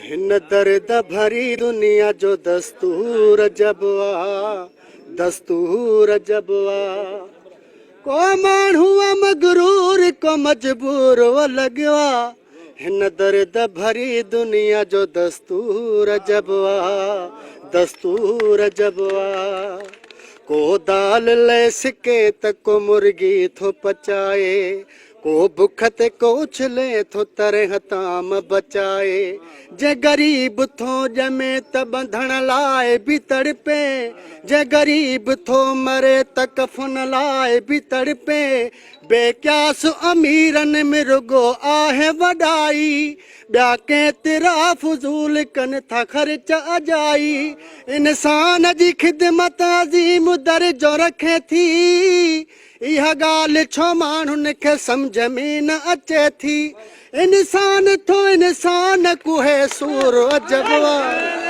هن درد ڀري دنيا جو دستور عجب آ، دستور عجب آ. ڪو ماڻهو آ مغرور ڪو مجبور لڳيو آ. هن درد ڀري دنيا جو دستور عجب آ، دستور عجب آ. ڪو دال لئه سڪي ته ڪو مرغي ٿو پچائي، ڪو بک تي ڪو اڇلي ٿو ترهه طعام بچائي. جي غريب ٿو ڄمي ته ٻنڌڻ لاء به تڙپي، جي غريب ٿو مري ته ڪفن لاء به تڙپي. بي قياس اميرن ۾ رڳو آهي وڏائي، ٻيا ڪيترا فضول ڪن ٿا خرچ اجائي. انسان جي خدمت عظيم درجو رکي ٿي، اها ڳالهه ڇو ماڻهن کي سمجهه ۾ نه اچي ٿي. انسان ٿو انسان ڪوهي سور عجب آ.